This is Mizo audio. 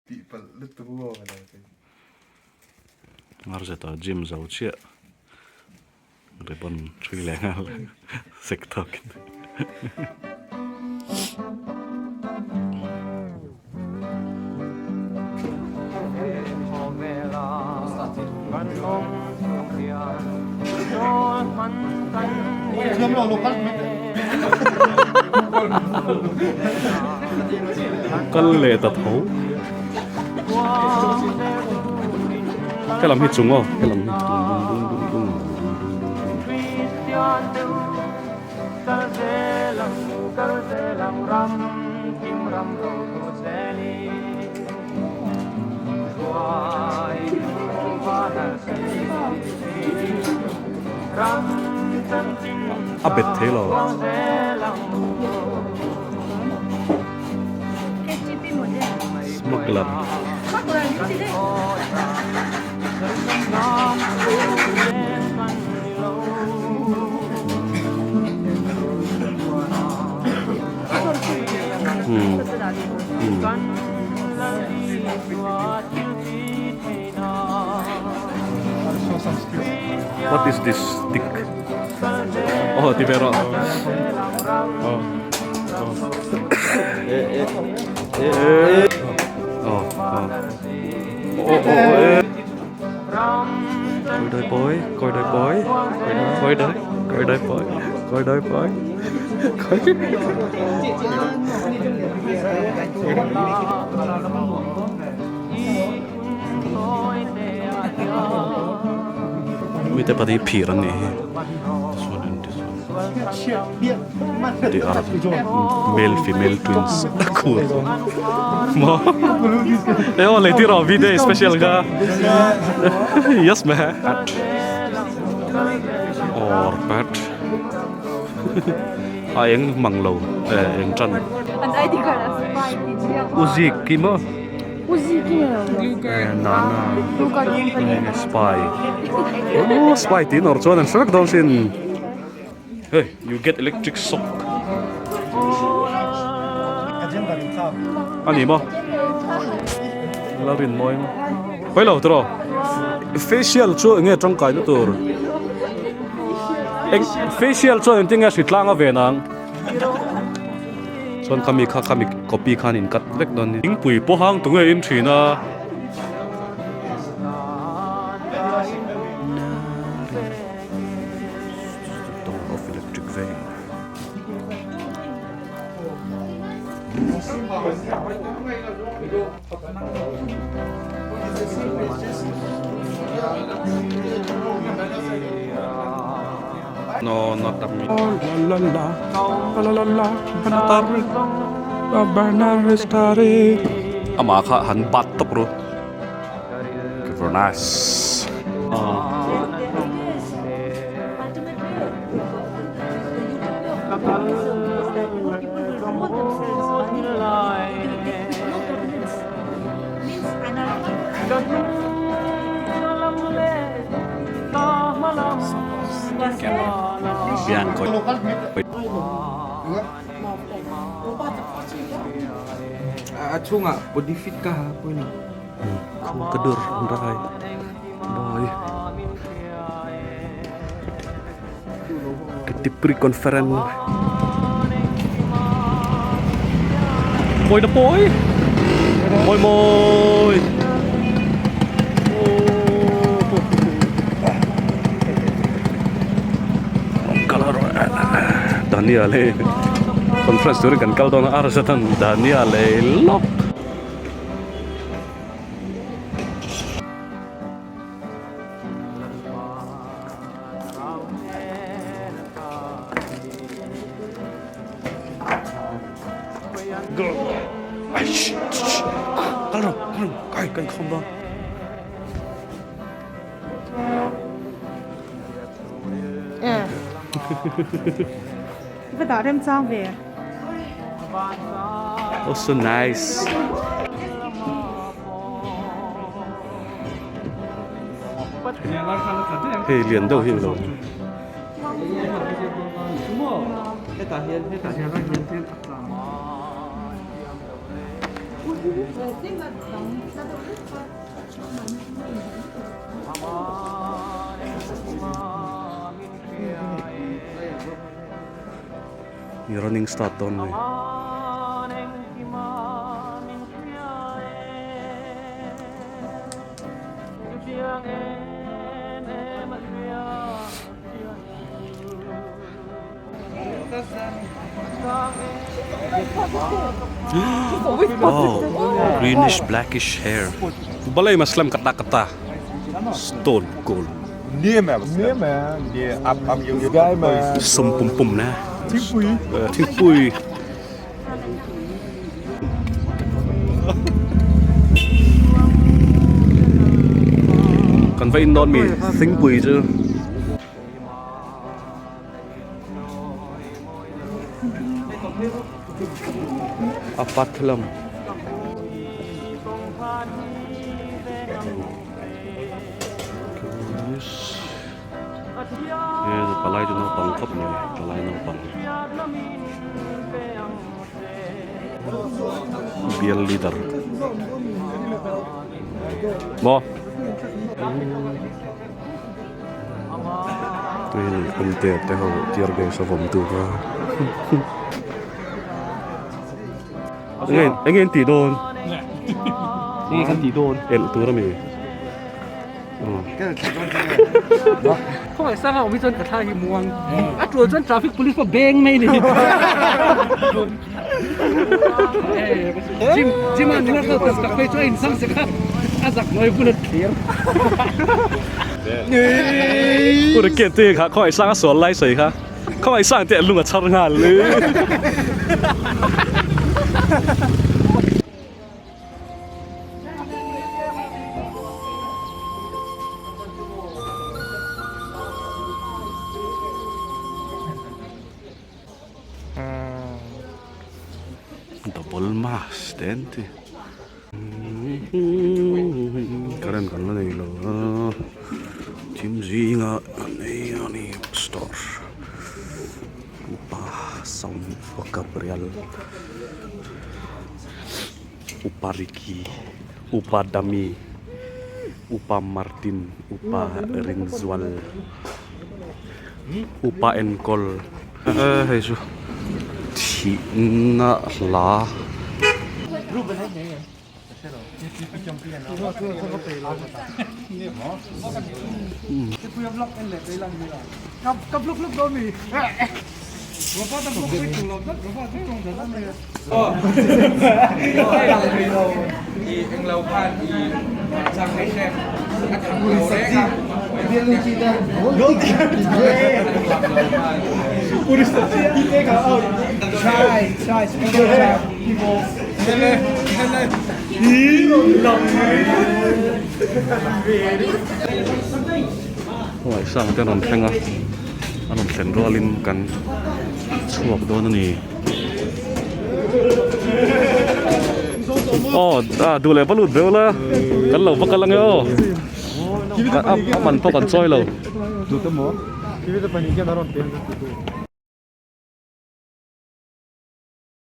Tihpalh lutuk aw ka lo ti. Ngarzeta gym zo chiah ribbon ṭhui leh nghal sek tawkin. Kal leh ta tho helam hi chung aw helam hi dung dung dung dung dung dung dung dung A bet thei lo. Smuggler. Hmm. Hmm. What is this stick? Oh, ti vero. Oh. Oh. Oh, oh. Oh, oh, eh. Coi đôi bói, coi đôi bói, coi đôi, coi đôi bói, coi đôi bói. Coi. Mite pahnih phir an nih hi this one and this one they are male female twins a khur maw e aw lei tir aw video special kha yes me hat or bat a eng mang lo eng tan uzik ki maw. Nana spy oh spy tih nawr chuan an hre vek dawn sin hey you get electric shock a ni maw la rin mawi maw hawi lo tiraw facial chu eng nge tangkai na tur eng facial chuan engtin nge a hritlang a ven ang. Chuan khami kha khami copy khan in cut vek dawn ni. Thingpui pawh hang tu nge in thin a. Of electric vein. No, not that me. La la la la la la Amah kha han bat tawp ru. Very nice. Bianco. A chungah body fit ka ha pawh ni. Khu ka dur rai. Boy. Ketipri conference. Boy na boy. Boy boy. Dania le conference turin kan kal dawn a arsa tan Dania le lawk. Kal rawh kal rawh kai kan khawm dawn. Va dah rem chang ve. Oh so nice. Hei lian deuh hi lo. Running start dawn mai. Oh, greenish blackish hair. Balay maslam kata kata. Stone cold. Sum pum pum na. Thingpui. Kan va in dawn mi thingpui chu. A patlam. He palai chu naupang khawp mai palai naupang bial leader maw. Hei awmte te ho tear gas a vawm tu kha enge enge an tih dawn enge kan tih dawn elh tur ami khawngaih sang a awm hi chuan ka thla hi muang a tul chuan traffic police pawh beng mai ni gym gym a nula kal tak tak phei chu a insang sek a a zak hnuai bula thlir Pu Ricky te kha khawngaih sang a sual lai sawi kha khawngaih sang te a lung a chhar nghal Double mass te an ti current kan la nei lo a thim zinga an ei a ni store upa sound gabriel upa ricky upa dami upa martin upa rinzual upa enkawl hei chu thihna hla. Ngaihsang te an rawn thleng a an rawn thlen rualin kan chhuak dawn a ni aw a duh leh va lut ve ula kan lo va kal ange aw a man pawh kan chawi lo.